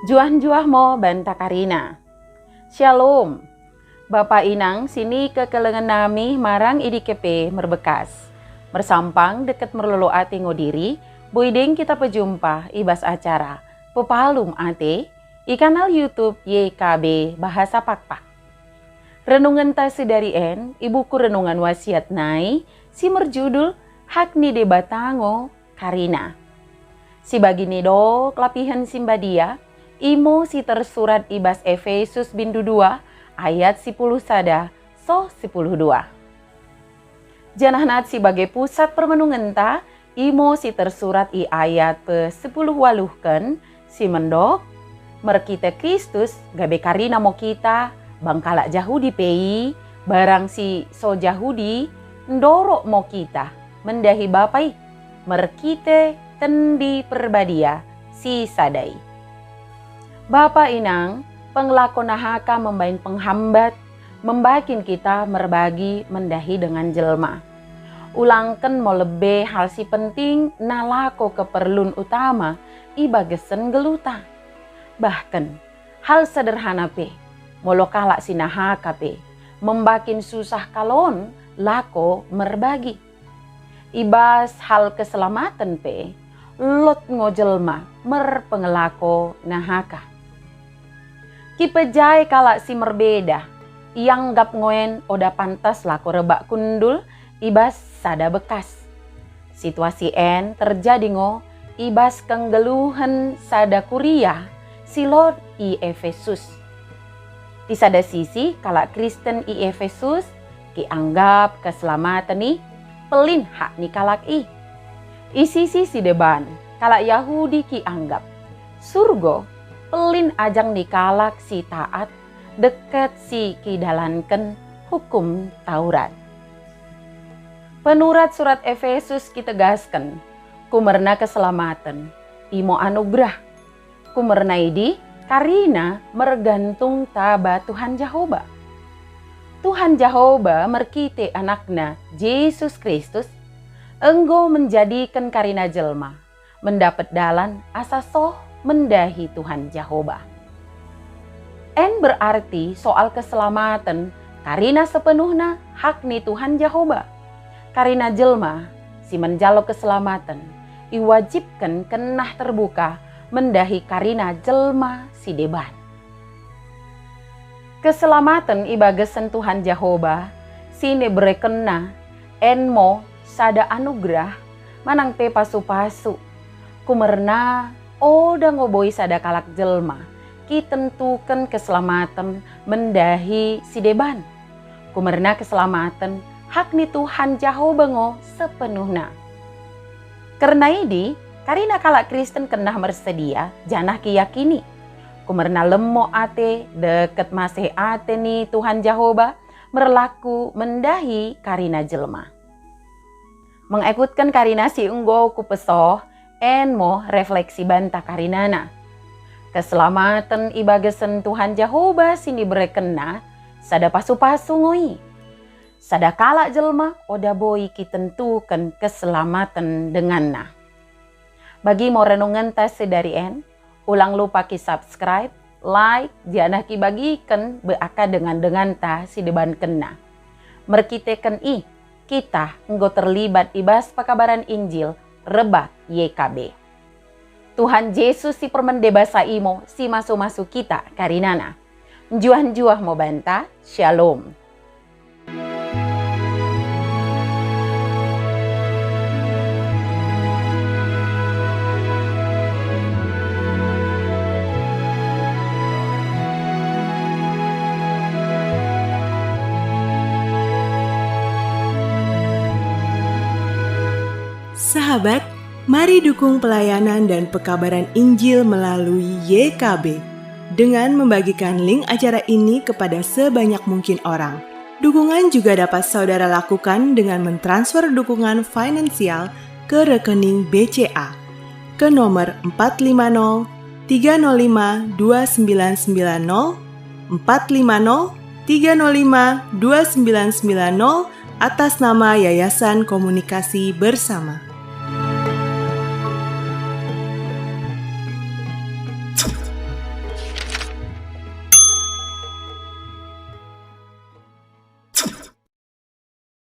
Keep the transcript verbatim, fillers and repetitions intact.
Njuah-njuah mo banta karina. Shalom. Bapa inang sini kekelengen nami marang i dike pe merbekas. Mersampang deket merlolo ate ngo diri, boi deng kita pejumpa i bas acara Pepalum Ate i kanal YouTube Y K B Bahasa Pakpak. Renungenta sidari en i buku Renungan Wasiat nai si merjudul Hak ni Dibata ngo karina. Si bagini do kelapihen si mbadia, imo si tersurat i bas Efesus bindu dua ayat sipuluh sada soh sipuluh dua. Janah nat si bage pusat permenungenta, imo si tersurat i ayat pe sepuluh waluhken, si mendok, merkite Kristus gabe karina mo kita, bang kalak Jahudi pe i, barang si so Jahudi, ndorok mo kita mendahi Bapa i, merkite Tendi Perbadia si sada i. Bapa inang, pengelako nahaka membain penghambat, membakin kita merbagi mendahi dengan jelma. Ulangken mo lebe hal si penting nalako keperlun utama i bagesen geluhta. Bahken, hal sederhana pe, molo kalak si nahaka pe, membakin susah kalon lako merbagi. I bas hal keselamaten pe, lot ngo jelma merpengelako nahaka. Kipejae kalak si merbeda, ianggap ngo en oda pantas lako rebak kundul i bas sada bekas. Situasi en terjadi ngo i bas kenggeluhen sada kuria si lot i Efesus. Di sada sisi, kalak Kristen i Efesus kianggap keselamaten i pelin hak ni kalak i. I sisi si deban, kalak Jahudi kianggap surgo pelin ajang ni kalak si taat deket si kidalanken Hukum Taurat. Penurat surat Efesus kitegasken, kumerna keselamaten, imo anugerah. Kumerna idi, karina mergantung taba Tuhan Jehoba. Tuhan Jehoba merkite Anakna, Jesus Kristus, enggo menjadiken karina jelma, mendapet dalan asa soh mendahi Tuhan Jehoba. En berarti soal keselamaten karina sepenuhna hak ni Tuhan Jehoba. Karina jelma si menjalo keselamaten iwajibken kenah terbuka mendahi karina jelma si deban. Keselamaten i bagesen Tuhan Jehoba si niberekenNa en mo sada anugerah manang pe pasu-pasu. Kumerna oda ngo boi sada kalak jelma kitentuken keselamaten mendahi si deban. Kumerna keselamaten hak ni Tuhan Jehoba ngo sepenuhna. Kerna idi, karina kalak Kristen kenah mersedia janah kiyakini. Kumerna lemo ate deket maseh ate ni Tuhan Jehoba merlaku mendahi karina jelma. Mengekutken karina si enggo kupesoh, en mo refleksi banta karinana. Keselamaten i bagesen Tuhan Jehoba si niberekenNa sada pasu-pasu ngo i. Sada kalak jelma oda boi kitentuken keselamaten denganna. Bagi mo renungenta sidari en, ulang lupa ki-subscribe, like, janah kibagiken be aka dengan-denganta si debankenna. Merkiteken i, kita enggo terlibat i bas pekabaran Injil rebak Y K B. Tuhan Jesus si permende basa imo si masu-masu kita karinana. Njuah-njuah mo banta. Shalom. Sahabat, mari dukung pelayanan dan pekabaran Injil melalui Y K B dengan membagikan link acara ini kepada sebanyak mungkin orang. Dukungan juga dapat saudara lakukan dengan mentransfer dukungan finansial ke rekening B C A ke nomor empat lima nol tiga nol lima dua sembilan sembilan nol, empat lima nol tiga nol lima dua sembilan sembilan nol, atas nama Yayasan Komunikasi Bersama.